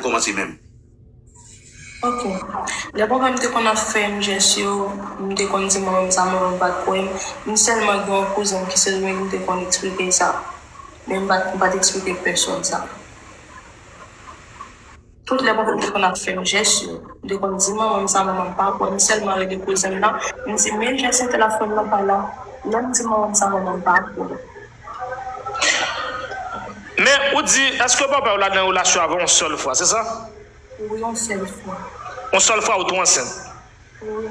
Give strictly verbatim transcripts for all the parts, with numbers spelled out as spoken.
kòmanse menm. Ok. Lè papa m te konn ap fè m jès yo, m te konn di manman m sa, manman m pa t kwè m. M sèlman gen yon kouzen m ki Sendomeng, m te konn eksplike l sa. Men m pa t, m pa t eksplike pèsòn sa. Tout lè papa m te konn ap fè m jès yo, m te konn di manman m sa, manman m pa kwè m. M sèlman rele kouzen m nan, m di, men jès entèl ap fè m nan pa la. Lè m di manman m sa, manman m pa kwè m. Men, ou di, èske bòpè w la nan relasyon avè w yon sèl fwa, se sa? Wi, yon sèl fwa. Yon sèl fwa ou tou ansent? Wi.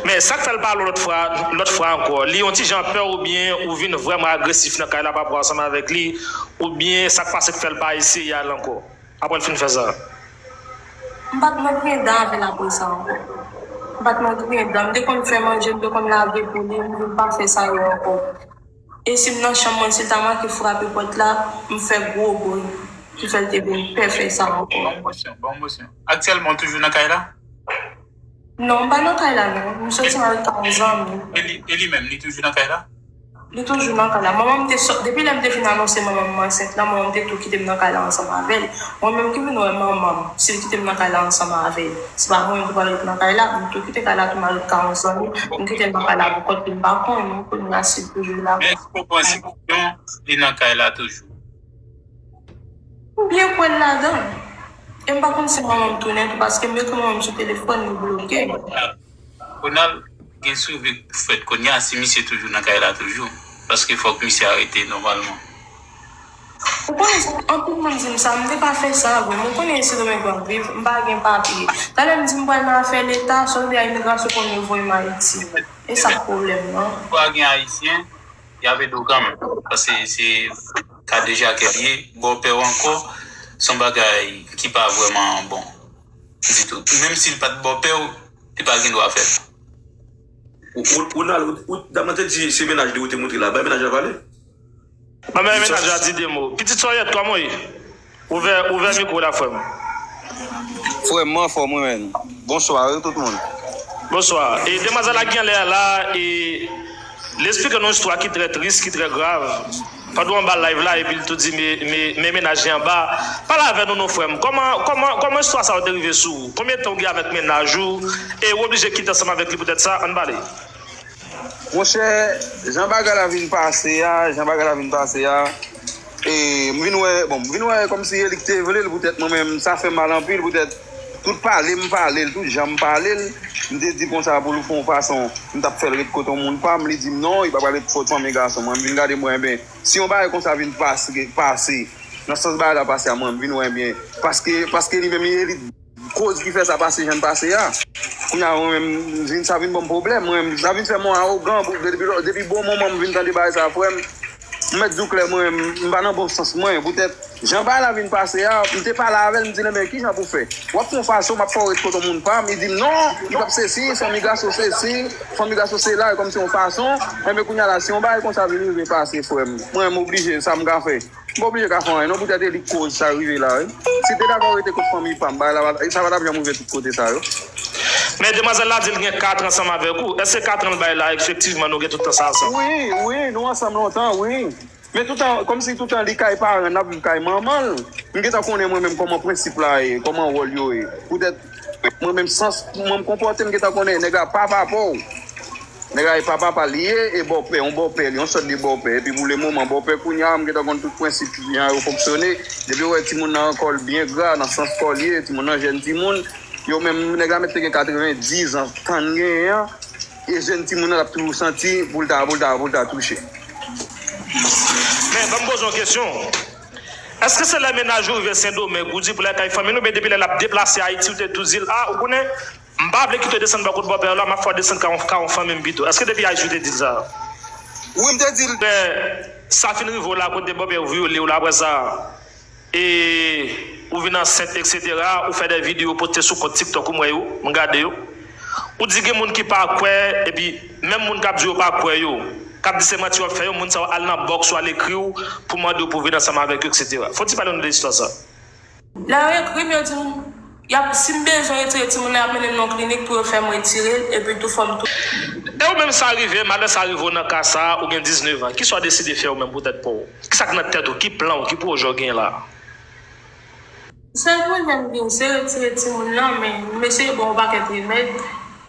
Men sa k fè l pa ale lòt fwa, lòt fwa ankò, li yon ti jan pè oubyen ou vin vrèman agresif nan kay la pa rapò ansanm avèk li, oubyen sa k pase k fè l pa eseye ale ankò apre l fin fè sa? M pa t nan griyen dan avè l apre sa ankò. M pa t nan griyen dan. M te konn fè manje, m te konn lave pou li, m vin pa fè sa yo ankò. E si m nan chanm mwen, si l ta manke frape pòt la, m fè gwo bri ki fè l te vin pè fè sa ankò. Bon, mosyon, bon, mosyon. Aktyèlman, w toujou nan kay la? Non, m pa nan kay la non. M soti al ka yon zanmi. E li, e li menm, li toujou nan kay la? Li toujou nan kay la. Manman m te sot, depi lè m te fin anonse manman m ansent la, manman m te tou kite m nan kay la ansanm avè l. Mwen menm ki vin wè manman m, si l kite m nan kay la ansanm avè l. Se pa mwen ki pral ret nan kay la, m tou kite kay la tou, m al ret ka yon zanmi, m kite l nan kay la pou kont li, m pa konnen kounye a si l toujou la. Men èske w pran sikisyon li nan kay la toujou? M byen kwè l ladan. E m pa konn si manman m tounen tou, paske m ekri manman m sou telefòn, li bloke m. Ronald, gen swivri k fèt kounye a, si misye toujou nan kay la toujou. Paske fòk misye arete nòmalman. Ou konnen, anpil moun di m sa, m te ka fè sa vre. Men ou konnen Sendomeng m ap viv, m pa gen papye. Talè m di m pral nan afè leta, sòlda imigrasyon konn yo voye m Ayiti. E sa k pwoblèm nan. Fò gen Ayisyen, y ap ede w kanmenm. Paske se kadejakè l ye, bòpè w ankò, se yon bagay ki pa vrèman bon ditou. Menm si l pa t bòpè w, li pa gen dwa fè l. Ou, ou, ou nan, ou, ou, dam nan te di se mennaj li ou te montre la, bay mennaj la pale. Ban mennaj la di de mo. Pitit Sòyèt, kòman w ye? Ouvè, ouvè mikwo la, frè m. Frè m, mwen anfòm, wi, menn. Bonswa, wi, tout moun. Bonswa. E demwazèl la ki anlè a la, e, li eksplike nou yon istwa ki trè tris, ki trè grav. Pandan w anba live la, epi l tou di, men, men, men mennaj li anba. Pale avè nou, non, frè m. Kòman, kòman, kòman istwa sa yo te rive sou ou? Konbyen tan w gen avèk mennaj ou? E w oblije kite ansanm avèk li poutèt sa? Ann pale. Monchè, jan bagay la vin pase a, jan bagay la vin pase a, e, m vin wè, bon, m vin wè kòmsi e li ki te vle l, poutèt mwen menm, sa fè m mal anpil, poutèt tout pale m pale l, tout jan m pale l, m te di konsa pou l fè yon fason, m t ap fè l ret kote yon moun pa m, li di m non, li pa pral ret kote fanmi gason. Mwen, m vin gade, m wè, enben, si yon bagay konsa vin pase, pase, nan sans bagay la pase a, mwen, m vin wè, enben, paske, paske li menm, li, li, koz ki fè sa pase jan l pase a. Kounye a, mwen menm, vin, sa vin ban m pwoblèm. Mwen menm, sa vin fè mwen awogan. Pou, depi, depi bon moman, m vin tande bagay sa, frè m. M mèt di w klè, mwen menm, m pa nan bon sans mwen. Poutèt, jan bagay la vin pase a, m te pale avè l, m di l, enben, kijan pou fè? W ap fè yon fason, m ap fè w ret kote yon moun pa m. Li di m non, li p ap sesi, fanmi gason sesi, fanmi gason sela, e kòmsi yon fason. Enben, kounye a la, si yon bagay konsa vin rive pase, frè m, mwen, m oblije, sa m ka fè? M pa oblije ka fè anyen non, poutèt e li k koz sa rive la, wi. Si l te dakò rete kot fanmi pa m, bagay la, sa pa t ap janm rive tout kote sa yo. Men demwazèl la di l gen kat an ansanm avèk ou. Èske kat an l bay la, efektivman, nou gen tout tan sa ansanm? Wi, wi, nou ansanm lontan, wi. Men toutan, kòmsi toutan li kay paran, n ap viv kay manman l. M gentan konnen mwen menm kòman prensip la ye, kòman wòl yo ye. Poutèt, mwen menm, sans mwen m konpòte, m gentan konnen nèg la pa papa w. Nèg la e pa papa l li ye, e bòpè, yon bòpè, li yon sòt de bòpè. Epi pou le moman, bòpè kounye a, m gentan konn tout prensip jan yo fonksyone. Depi yo wè timoun nan kò l byen gra, nan sans kò l ye, timoun nan jèn timoun, yo menm, nèg la mèt te gen katrevenndizan, tan l genyen an, e jèn timoun nan l ap toujou santi pou l ta, pou l ta, pou l ta touche. Men, ban m poze yon kesyon. Èske se lè mennaj ou rive Sendomeng, ou di pou l al kay fanmi l, oubyen depi lè l ap deplase Ayiti, ou te tou di l, a, ou konnen, m pa vle kite w desann bò kot bòpè w la, m ap fè w desann ka yon, ka yon fanmi m pito. Èske depi Ayiti ou te di l sa? Wi, m te di l. Lè sa fin rive w la, kote bòpè w vyole w la, apre sa, e ou vin ansent, etsetera, ou fè de videyo, poste sou kont TikTok ou, m wè yo, m gade yo. Ou di gen moun ki pa kwè, epi menm moun k ap di yo pa kwè yo, k ap di se manti w ap fè yo, moun sa yo al nan bòks ou al ekri w pou mande w pou w vin ansanm avèk yo, etsetera. Fò w ti pale nou de istwa sa. Lè yo ekri m, yo di m, y ap, si m bezwen retire timoun nan, y ap mennen m nan yon klinik pou yo fè m retire l, epi tou fò m tou. E ou menm sa rive, malè sa rive w nan ka sa a, ou gen diznèf an. Kisa w deside fè ou menm pou tèt pa w? Kisa k nan tèt ou? Ki plan w? Ki pwojè w gen la? Sèl pwoblèm gen, se retire timoun nan, men m eseye ba w yon pakèt remèd.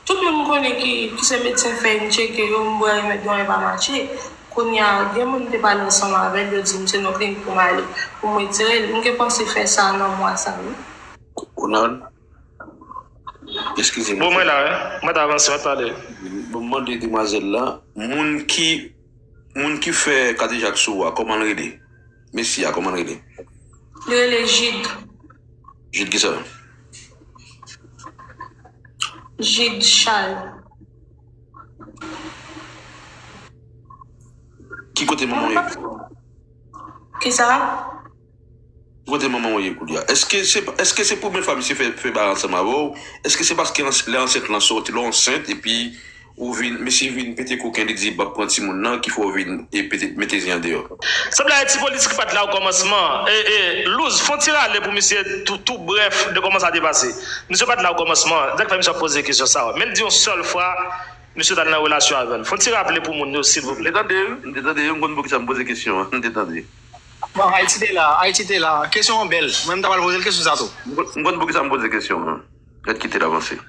Tout moun m konnen ki, ki se medsen fè, m tcheke yo, m bwè remèd yo, anyen pa mache. Kounye a, gen moun m te pale ansanm avè l, yo di m se nan klinik pou m ale, pou m retire l. M gen panse fè sa nan mwa sa, wi. Ronald, eskize m. Bon, mwen la, wi. Mwen ta avanse, mwen ta ale. Bon, m mande demwazèl la, moun ki, moun ki fè kadejak sou ou a, kòman l rele? Mesye a, kòman l rele? Li rele Jid. Jid kisa? Jid Charles. Ki kote manman w ye? Kisa? Ki kote manman w ye kounye a? Èske se, èske se premye fwa misye fè, fè bagay ansanm avè w? Èske se paske ans-, lè ansent lan soti, lè w ansent, epi ou vin, mesye vin pete koken, li di l p ap pran timoun nan, ki fè w vin, e, pete, mete zen an deyò? Sanble a ti politik pa t la okòmansman. E, e, Louz, fè yon ti rale pou misye tou, tou brèf de kòman sa te pase. Misye pa t la okòmansman. Sa k fè misye ap poze kesyon sa a. Men l di yon sèl fwa, misye t al nan relasyon avè l. Fè yon ti raple pou moun yo, silvouplè. M te tande, m te tande, m konn poukisa m poze kesyon an. M te tande. Bon, Ayiti te la, Ayiti te la. Kesyon an bèl. Mwen, m ta pral poze l kesyon sa tou. M konn, m konn poukisa m poze kesyon an. Ret kite l avanse.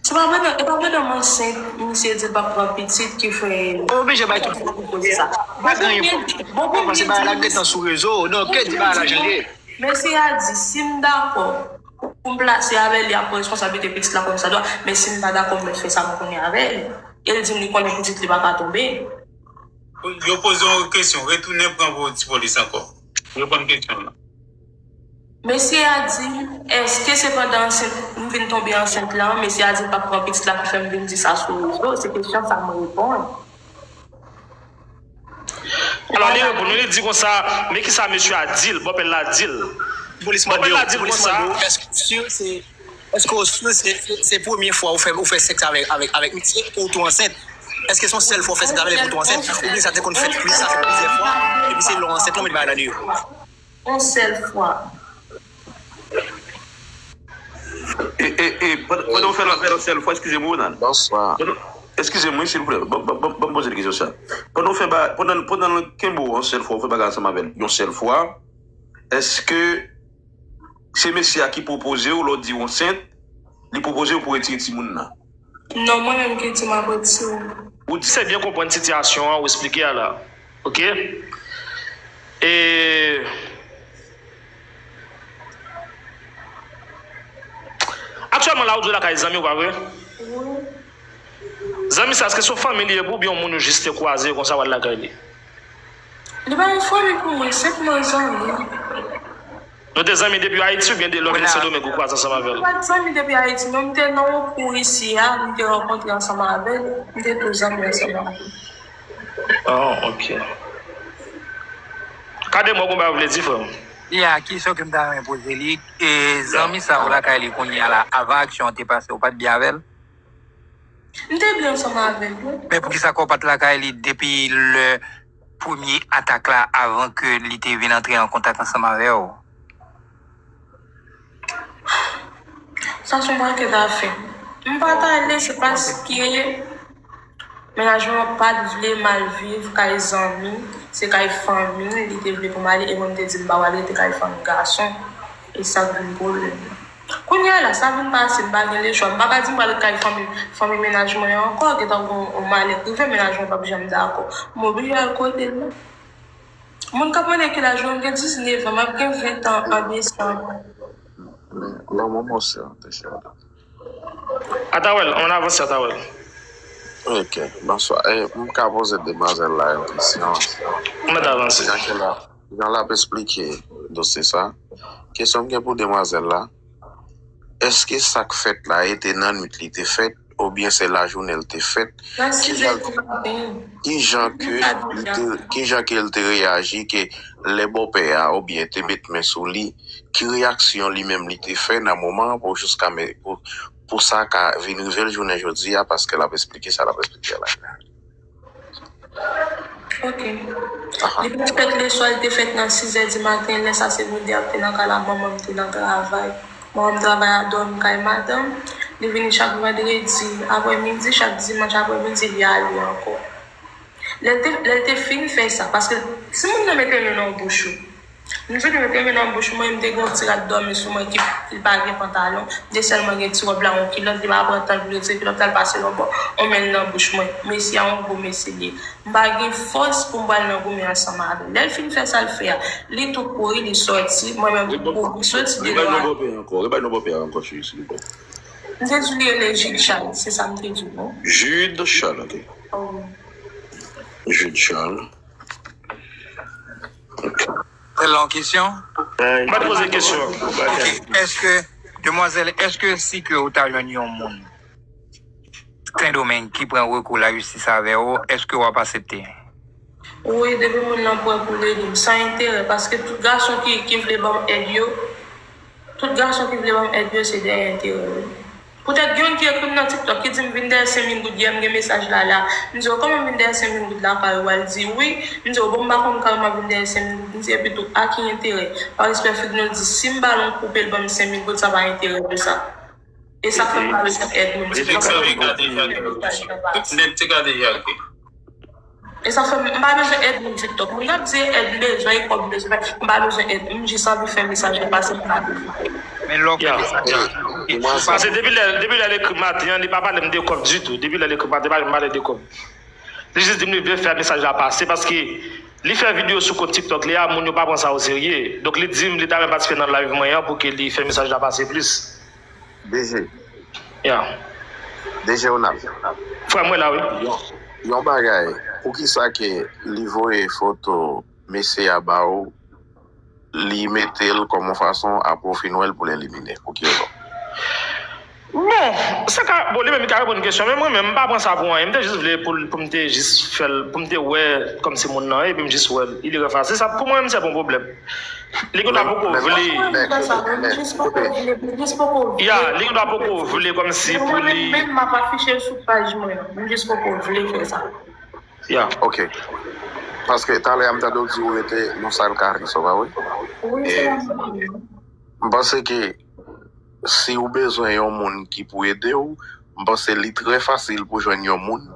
Se pa pandan, e pa pandan m ansent, misye di l p ap pran pitit ki fè. Ou oblije bay tout fòm pou poze sa. Pa gen anyen fòm. Bon, bon, paske bagay la gentan sou rezo. Donk, ke di bagay la jan l ye. Mesye a di, si m dakò pou m plase avè li, ap pran responsablite pitit la kòm sa dwa, men si m pa dakò, m mèt fè sa m konnen avè l. E l di m li konnen pitit li pa ka tonbe. Yo poze w kesyon, retounen pran pou ti polis ankò. Reponn kesyon an. Mesye a di m, èske se pandan ansent, m vin tonbe ansent lan, mesye a di l p ap pran pitit la ki fè m vin di sa sou rezo? Se kesyon sa m reponn. Alò, li reponn, li di konsa, men kisa mesye a di l, bòpè l la di l. Bòpè l la di l konsa. Èske w si se, èske w si se, se, se premye fwa ou fè, ou fè sèks avèk, avèk, avèk misye, ou tou ansent? Èske se yon sèl fwa ou fè sèks avè l epi ou tou ansent? Oubyen sa te konn fèt plis, sa fè plizyè fwa, epi se lè w ansent, ou met bagay la deyò? Yon sèl fwa. E, e, e, pandan, pandan w fè l avè l yon sèl fwa, eskize m, Ronald. Bonswa. Pandan, eskize m, wi, silvouplè. Ban, ban, ban, ban m poze l kesyon sa. Pandan w fè ba, pandan, pandan l kenbe w yon sèl fwa, ou fè bagay ansanm avè l yon sèl fwa, èske se mesye a ki pwopoze w, lè w di w ansent, li pwopoze w pou retire timoun nan? Non, mwen menm ki di m ap retire. Ou di se byen konprann sitiyasyon an, ou esplike a la. Oke? E aktyèlman la, ou dwe lakay zanmi w, pa vre? Wi. Zanmi sa, èske se yon fanmi li ye pou ou, oubyen yon moun ou jis te kwaze konsa w al lakay li? Li pa yon fanmi pou mwen, senpman zanmi. Nou te zanmi depi Ayiti oubyen de lè w vin Sendomeng ou kwaze ansanm avè l? Nou pa t zanmi depi Ayiti, non, m te nan yon kou isi a, m te rankontre ansanm avè l, m te tou zanmi ansanm avè l. Oh, ok. Kade mwen konba vle di, frè m. Ya, kesyon ke m ta renmen poze li, e zanmi sa ou lakay li kounye a la, avan aksyon an te pase, ou pa t byen avè l? M te byen ansanm avè l, wi. Men poukisa ke w pa t lakay li depi lè premye atak la, avan ke li te vin antre an kontak ansanm avè w? Sa se yon pakèt afè. M pa t ale, se paske mennaj mwen an pa t vle m al viv kay zanmi, se kay fanmi li te vle pou m ale, e mwen m te di l m pa pral rete kay fanmi gason. E sa k vin pwoblèm nan. Kounye a la, sa vin pase, m pa gen lechwa. M pa ka di m pral kay fanmi, fanmi mennaj mwen an ankò, gentan gon yon malè k rive, mennaj mwen p ap janm dakò. M oblije al kote l, non. Moun k ap mande ki laj mwen, m gen diznèf an, m ap gen ven an an desanm. Men, lanmou mwen se an te chè. Atawèl, ann avanse, Atawèl. Ok, bonswa. E, m ka poze demwazèl la yon kesyon? Mwen ta avanse. Jan ke la, jan l ap esplike dosye sa. Kesyon m gen pou demwazèl la, èske sa k fèt la, e te nan nwit li te fèt, oubyen se lajounen l te fèt? Nan ki jan, sizè dimaten. Ki jan ke li te, ki jan ke l te reyaji, ke lè bòpè a, oubyen te met men sou li, ki reyaksyon li menm li te fè nan moman an pou jiska me-, pou, pou sa ka vin rive l jounen jodi a, paske l ap esplike sa l ap esplike la. Ok. Aha. Li pa t fèt leswa, li te fèt nan sizè dimaten. Lè sa se Rodrigue te nan kay la, manman m te nan travay. Manman m travay a dòmi kay madanm. Li vini chak vandredi aprèmidi, chak dimanch aprèmidi, li ale ankò. Lè l te, lè l te fin fè sa, paske si moun nan mete men nan bouch ou, M di li mete men nan bouch mwen, m te gen yon ti rad dòmi sou mwen ki li pa gen pantalon. M te sèlman gen ti wòb la, yon kilòt, li pa pran tan l pou l retire kilòt la, l pase l yon bò, yon men l nan bouch mwen. Mesye a yon gwo mesye li ye. M pa gen fòs pou m pral nan goumen ansanm avè l. Lè l fin fè sa l fè a, li tou kouri, li sòti. Mwen menm tou kouri, soti deyò a. Rebay non bòpè a ankò, rebay non bòpè a ankò, cheri, silvouplè. M te di li rele Jude Charles, se sa m te di w, non? Jude Charles, ok. Oh. Jude Charles. Ok. Sèl yon kesyon? M pa t poze kesyon. Ok, èske, demwazèl, èske si ke ou ta jwenn yon moun Sendomeng ki pran rekou lajistis avè w, èske w ap aksepte? Wi, depi moun nan pran pou li, li san enterè, paske tout gason ki, ki vle ban m èd yo, tout gason ki vle ban m èd yo, se dèyè enterè yo. Poutèt gen youn ki ekri m nan TikTok, ki di m vin dèyè senk mil goud yè, m gen mesaj la la. M di yo, kòman m vin dèyè senk mil goud lakay ou? Al di wi. M di yo, bon, m pa konn kay ou, m ap vin dèyè senk mil goud. M di, epi tou, a ki enterè? Pa respè fig nou di, si m ba l yon koupe, l ban m senk mil goud, sa pa enterè pou sa. E sa fè m pa bezwen èd moun. Nèg te gade Jacques. Nèg te gade Jacques. E sa fè m, m pa bezwen èd moun TikTok. Moun k ap di èd m bezwen, e kòb m bezwen fè, m pa bezwen èd. M jis anvi fè mesaj la pase, m pa bezwen. Men lè w fè mesaj la, paske depi lè, depi lè l ekri m maten an, li pa pale m de kòb ditou. Depi lè l ekri m maten, li pa janm pale de kòb. Li jis di m li vle fè mesaj la pase, paske li fè videyo sou kont TikTok li a, moun yo pa pran sa oserye. Donk, li di m li ta renmen patisipe nan live mwen an pou ke li fè mesaj la pase plis. DG. Yeah. DG Ronald. Frè mwen la, wi. Yon, yon bagay, poukisa ke li voye foto mesye a ba ou, li mete l kòm yon fason apre w fin wè l pou l elimine? Pou ki rezon? Bon, se ka, bon, li menm li ka reponn kesyon, men mwen menm, m pa pran sa pou anyen. M te jis vle pou, pou m te jis fè l, pou m te wè kòmsi moun nan, epi m jis wè l, il est facile. Sa, pou mwen menm, se pa yon pwoblèm. Li gen dwa poko vle. Mwen menm, m fè sa, mwen jis poko vle, mwen jis poko vle. Ya, li gen dwa poko vle kòmsi pou li. Mwen menm, m ap afiche l sou paj mwen an. Mwen jis poko vle fè sa. Ya. Ok. Paske talè a m tande w di ou rete yon sal kari, se pa vre? Wi, se la. M panse ke si ou bezwen yon moun ki pou ede w, m panse li trè fasil pou jwenn yon moun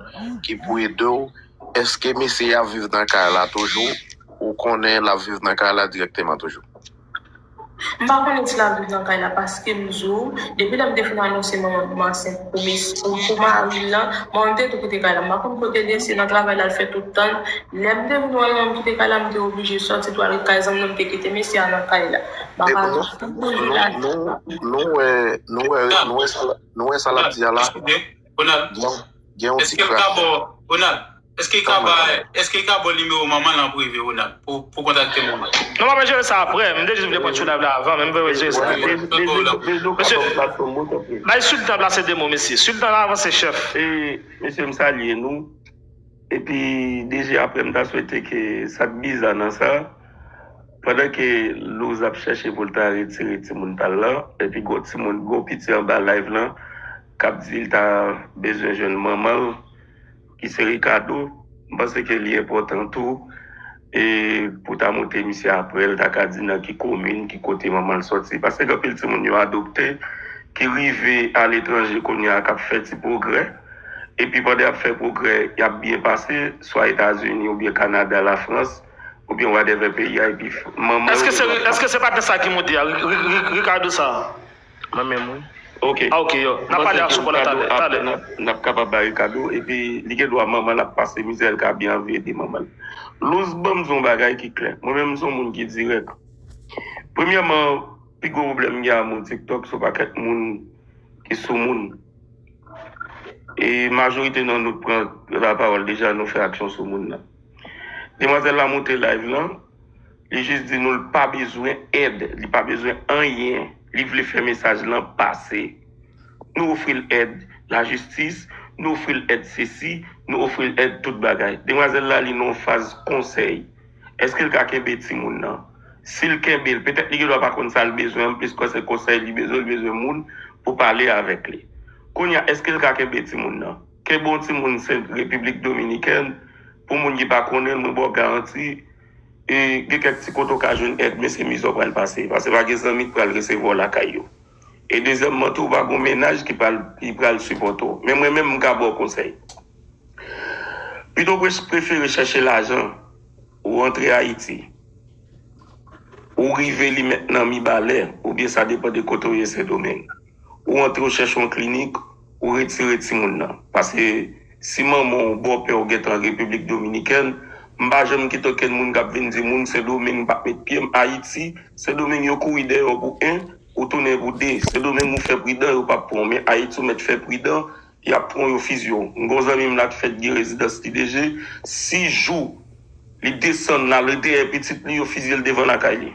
ki pou ede w. Èske mesye a ap viv nan kay la toujou? Ou konnen l ap viv nan kay la dirèkteman toujou? M pa konnen si l ap viv nan kay la, paske m di w, depi lè m te fin anonse manman m ansent pou mes-, pou, pou mari l lan, manman m te tou kite kay la. M pa konn kote l ye, se nan travay la l fè tout tan l. Lè m te vin wè manman m kite kay la, m te oblije sòti pou al ret kay zanmi m, m te kite mesye a nan kay la. M pa ka nou, nou, nou wè, nou wè, nou wè sa l, nou wè sa l ap di a la. Ronald, gen yon ti krak. Ronald, èske l ka ba, èske l ka ba nimewo manman l an prive, Ronald, pou, pou kontakte manman l? Non, m ap jere sa apre. M te jis vle pran sou live la avan, men m vle jere sa apre. Mesye, bay Sultan plase de mo, mesye. Sultan la avanse, chèf. E, mesye, m salye nou. Epi, DG, apre, m ta swete ke sa k biza nan sa, pandan ke Louz ap chèche pou l ta retire timoun pa l lan, epi gwo timoun, gwo piti anba live lan, k ap di l ta bezwen jwenn manman l, ki se Ricardo, m panse ke li enpòtan tou, e pou ta montre misye apre, l ta ka di nan ki komin, ki kote manman l sòti. Paske gen anpil timoun yo adopte, ki rive aletranje kounye a, k ap fè ti pwogrè. Epi pandan y ap fè pwogrè, y ap byen pase, swa Etazini oubyen Kanada, Lafrans, oubyen whatever peyi a, epi f-, manman yo. Èske se, èske se patnè sa ki monte a, Ri-, Ri-, Ri-, Ricardo sa? Mwen menm, wi. Ok. Ah, ok, yo. N ap pale a sou kò la talè, talè. N ap, n ap kapab ba Ricardo, epi li gen dwa manman l ap pase mizè, l ka byen anvi ede manman l. Louz ban m di yon bagay ki klè. Mwen menm, m se yon moun ki dirèk. Premyèman, pi gwo pwoblèm m gen a moun TikTok, se yon pakèt moun ki sou moun. E majorite nan nou pran lapawòl deja, nou fè aksyon sou moun nan. Demwazèl la monte live lan, li jis di nou l pa bezwen èd, li pa bezwen anyen, li vle fè mesaj lan pase. Nou ofri l èd lajistis, nou ofri l èd sesi, nou ofri l èd tout bagay. Demwazèl la, li nan yon faz konsèy. Èske l ka kenbe timoun nan? Si l kenbe l, petèt li gen dwa pa konn sa l bezwen, m plis kwè se konsèy li bezwen, li bezwen moun pou pale avèk li. Kounye a, èske l ka kenbe timoun nan? Kenbe yon timoun se Repiblik Dominikèn, pou moun ki pa konnen l, mwen ba w garanti, e, gen kèk ti kote w ka jwenn èd, men se mizè w pral pase, paske pa gen zanmi k pral resevwa w lakay yo. E dezyèmman tou, pa gen yon mennaj ki pral, ki pral sipòte w. Men mwen menm, m ka ba w konsèy. Pito w pre-, prefere chèche lajan ou rantre Ayiti. Ou rive li met nan Mibalè, oubyen sa depann de kote w ye Sendomeng. Ou antre ou chèche yon klinik, ou retire timoun nan. Paske si manman w, bòpè w gentan Repiblik Dominikèn, m pa janm kite okenn moun k ap vin di moun Sendomeng m p ap met pye m Ayiti, Sendomeng yo kouri dèyè w pou en, ou tounen pou de. Sendomeng ou fè pridan, yo p ap pran w. Men Ayiti ou mèt fè pridan, y ap pran w, yo fizye w. M gen yon zanmi m la ki fèt gen rezidans li deje, sis jou li desann l al dèyè pitit li, yo fizye l devan lakay li.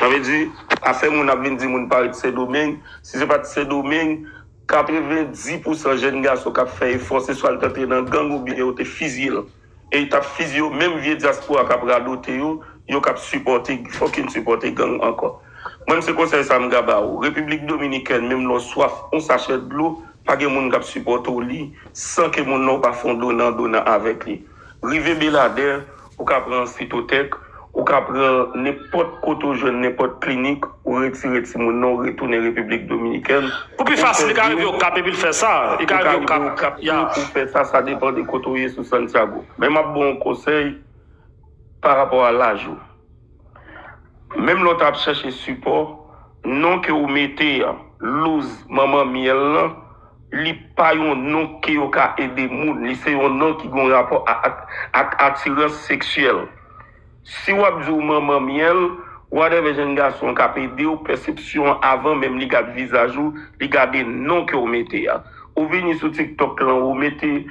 Sa vle di, afè moun ap vin di moun pa ret Sendomeng, si se pa t Sendomeng, katrevenndis pousan jèn gason k ap fè efò, se swa yo t antre nan gang oubyen yo te fizye l. E yo t ap fizye yo, menm vye dyaspora k ap radote yo, yo k ap sipòte, fucking sipòte gang ankò. Mwen, se konsèy sa m ka ba ou. Repiblik Dominikèn, menm lè w swaf yon sachè dlo, pa gen moun k ap sipòte w li, san ke moun nan ou pa fè yon donan donan avèk li. Rive Beladè, ou ka pran Sitotèk, ou ka pran nenpòt kote ou jwenn nenpòt klinik, ou retire timoun nan, ou retounen Repiblik Dominikèn. Pou pi fasil, li ka rive Okap epi l fè sa. Li ka rive Okap. Ou ka rive Okap tou, ou fè sa, sa depann de kote w ye sou Santiago. Men m ap ba w yon konsèy pa rapò a laj ou. Menm lè w t ap chèche sipò, non ke w mete a, Louz Manman Myèl lan, li pa yon non ke yo ka ede moun. Li se yon non ki gen yon rapò a, ak, ak atirans seksyèl. Si w ap di w manman myèl, whatever jèn gason an k ap ede w, pèsepsyon an avan menm li gad vizaj ou, li gade non ke w mete a. Ou vini sou TikTok lan, ou mete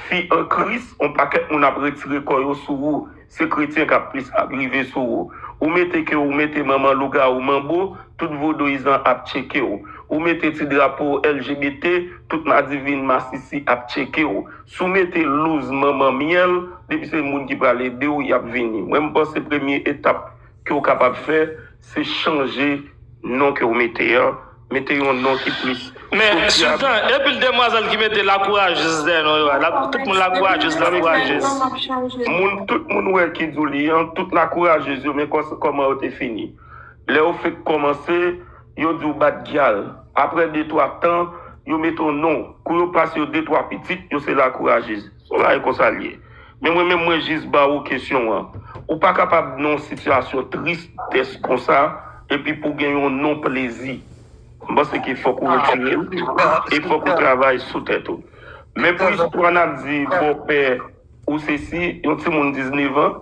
fi an Kris, yon pakèt moun ap retire kò yo sou ou. Se kretyen k ap plis ap rive sou ou. Ou mete ke ou mete manman lougawou manbo, tout vodouyizan ap tcheke w. Ou mete ti drapo L G B T, tout madivin masisi ap tcheke w. Si w mete Louz Manman Myèl, depi se moun ki pral ede w, y ap vini. Mwen, m panse premye etap ke w kapab fè, se chanje non ke w mete an. Mete yon non ki plis sosyab. Men, Sultan, e pil demwazèl ki mete lakourajez dèyè non yo a. La, tout moun lakourajez, lakourajez. Moun, tout moun wè ki di w li an, tout lakourajez yo, men kòs-, kòman yo te fini. Lè yo fenk kòmanse, yo di w bat gyal. Apre de twa tan, yo mete w non. Kou yo pase yo de twa pitit, yo se lakourajez. Se yon bagay konsa l ye. Men mwen menm, mwen jis ba ou kesyon an. Ou pa kapab nan yon sitiyasyon tristès konsa, epi pou gen yon non plezi. M panse ke fòk ou retire l, e fòk ou travay sou tèt ou. Men pou istwa n ap di bòpè ou sesi, yon timoun diznèf an,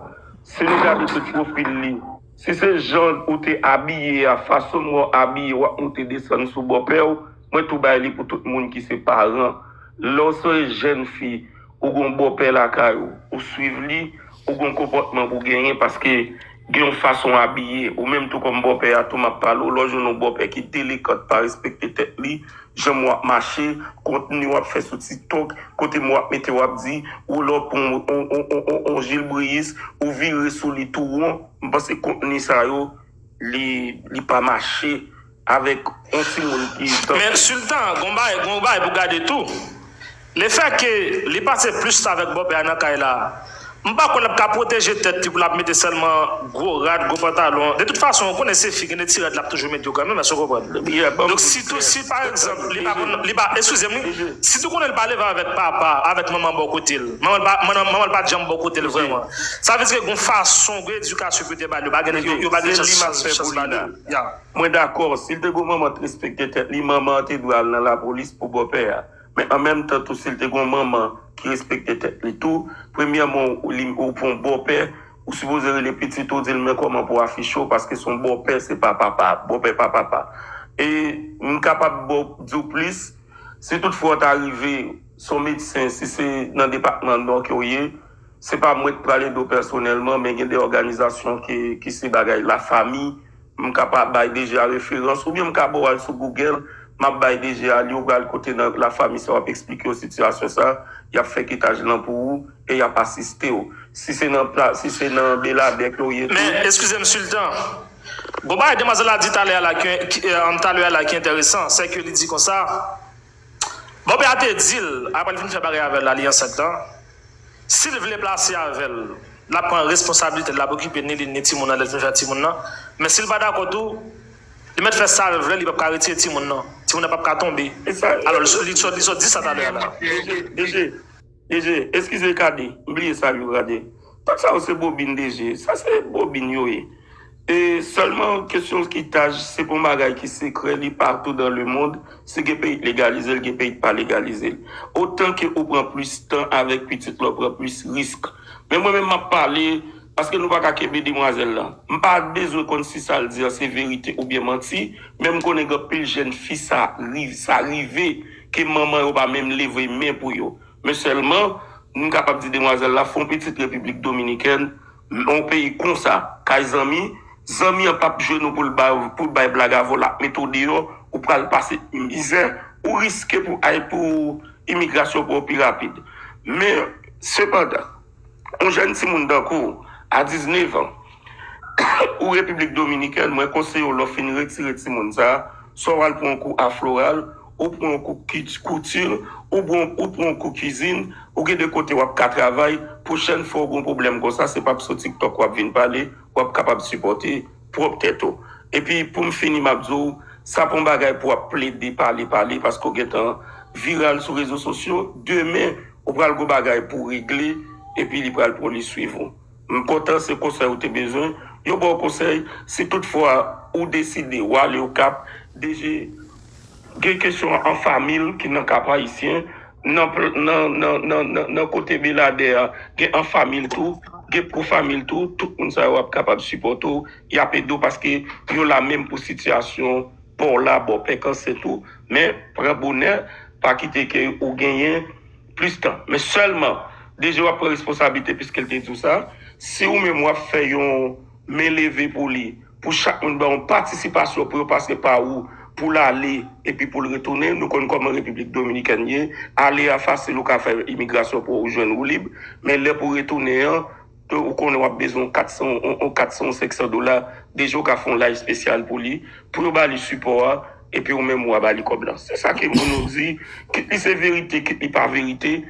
si nou gade tout pwofil li, si se jan ou te abiye a, fason m wè w abiye, w ap moute desann sou bòpè w, mwen tou bay li pou tout moun ki se paran. Lè w se jèn fi, ou gon bòpè lakay ou, ou swiv li, ou gon konpòtman pou genyen paske gen yon fason abiye. Ou menm tou kòm bòpè a tou m ap pale w, lè w jwenn yon bòpè ki delekan, pa respekte tèt li, jan w ap mache, kontni w ap fè sou TikTok, kote mo w ap mete w ap di, ou lè w pran yon, yon, yon, yon, yon, yon jilbriyis, ou vire sou li tou won, m panse kontni sa yo, li, li pa mache avèk yon timoun ki tankou. Men Sultan, gon bagay, gon bagay pou gade tou. Lefè ke li pase plis tan avèk bòpè a nan kay la, m pa kwè l ap ka pwoteje tèt li pou l ap mete sèlman gwo rad, gwo pantalon. De tout fason, ou konnen se fi, gen de ti rad l ap toujou mete yo kanmenm, èske w konprann? Donk, si tou, si pa egzanp, li pa konn, li pa, eskize m, wi, si tou konnen li pa leve avèk papa, avèk manman bò kote l, manman l pa, manman, manman l pa t janm bò kote l vrèman. Sa vle di ke gon fason, gon edikasyon ke yo te ba l, yo pa gen, yo, yo pa gen chans, chans, chans ba l. Mwen dakò, si l te gon manman t respekte tèt li, manman an te dwe al nan lapolis pou bòpè a. Men an menm tan tou, si l te gon manman ki respekte tèt li tou, premyèman, ou, li, ou pran bòpè, ou sipoze rele pitit ou, di l men kòman pou afiche w, paske se yon bòpè, se pa papa, bòpè pa papa. E m kapab ba w, di w plis, si toutfwa w ta rive, se yon medsen, si se nan depatman Nò ke w ye, se pa mwen k pral ede w pèsonèlman, men gen de òganizasyon ki, ki se bagay lafanmi, m ka pa bay D G a referans, oubyen m ka ba w al sou Google, m ap bay D G a li, ou pral kote nan lafanmi sa, w ap eksplike yo sitiyasyon sa, y ap fè ketaj lan pou ou, e y ap asiste w. Si se nan pla-, si se nan Beladè ke w ye tou. Men, eskize m, Sultan. Gon bagay demwazèl la di talè a la ki, ki, eh, talè a la ki enteresan, se ke li di konsa, bòpè a te di l, apre l fin fè bagay avè l la, li ansent lan, si l vle plase avè l, l ap pran responsablite l, l ap okipe ni li, ni timoun nan, lè l fin fè timoun nan. Men si l pa dakò tou, li mèt fè sa l vle, li p ap ka retire timoun nan. Timoun nan p ap ka tonbe. Alò, li sot, li sot di sa talè a la. D J, D J, D J, eskize Kade, m bliye salye w Kade. Tout sa yo se bobin D J, sa se bobin yo ye. E sèlman kesyon kitaj, se pa yon bagay ki sekrè, li partou dans le monde. Si gen peyi k legalize l, gen peyi k pa legalize l. Otan ke ou pran plis tan avèk pitit la, ou pran plis risk. Men mwen menm m ap pale, paske nou pa ka kenbe demwazèl la. M pa bezwen konn si sa l di an se verite oubyen manti, men m konnen gen anpil jèn fi sa ri- sa rive ke manman yo pa menm leve men pou yo. Men sèlman, m kapab di demwazèl la fè yon pitit Repiblik Dominikèn, yon peyi konsa, kay zanmi, zanmi an p ap jwenn ou pou l bay, pou l bay blag avè w, l ap mete w deyò, ou pral pase mizè, ou riske pou ay pou imigrasyon pran w pi rapid. Men, sepandan, yon jèn timoun tankou w, a diznèf an, ou Repiblik Dominikèn, mwen konseye w lè w fin retire timoun sa a, swa w al pran yon kou a Floral, ou pran yon kou kit- kouti, ou pran, ou pran yon kou kizin, ou gen de kote w ap ka travay, pwochèn fwa w gen yon pwoblèm konsa, se p ap sou TikTok w ap vin pale, w ap kapab sipòte pwòp tèt ou. Epi pou m fini, m ap di w, sa pa yon bagay pou w ap plede pale, pale, paske w gentan viral sou rezo sosyo, demen, ou pral gen yon bagay pou w regle, epi li pral pran li swiv ou. M kontan se konsèy ou te bezwen. Yo ba w konsèy, si toutfwa ou deside w ale Okap, deje gen kesyon an fanmi l ki nan Kap Ayisyen, nan, nan, nan, nan, nan, nan kote Beladè a, gen an fanmi l tou, gen pou fanmi l tou, tout moun sa yo ap kapab sipòte w, y ap ede w paske yo la menm pou sitiyasyon pa w la, ba w pè kanse tou, men pran bonè, pa kite ke ou genyen plis tan. Men sèlman, deja w ap pran responsablite piske l te di w sa, si ou menm w ap fè yon men leve pou li, pou chak moun ba yon patisipasyon pou yo pase pa ou, pou l ale, epi pou l retounen, nou konn kòman Repiblik Dominikèn ye, ale a fasil, ou ka fè imigrasyon pou ou jwenn woulib, men lè pou retounen an, ou konnen w ap bezwen yon kat san, yon, yon kat san, yon senk san dola, deja w ka fè yon live espesyal pou li, pou yo ba li sipò a, epi ou menm ou a ba li kòb la. Se sa ke moun yo di, kit li se verite, kit li pa verite,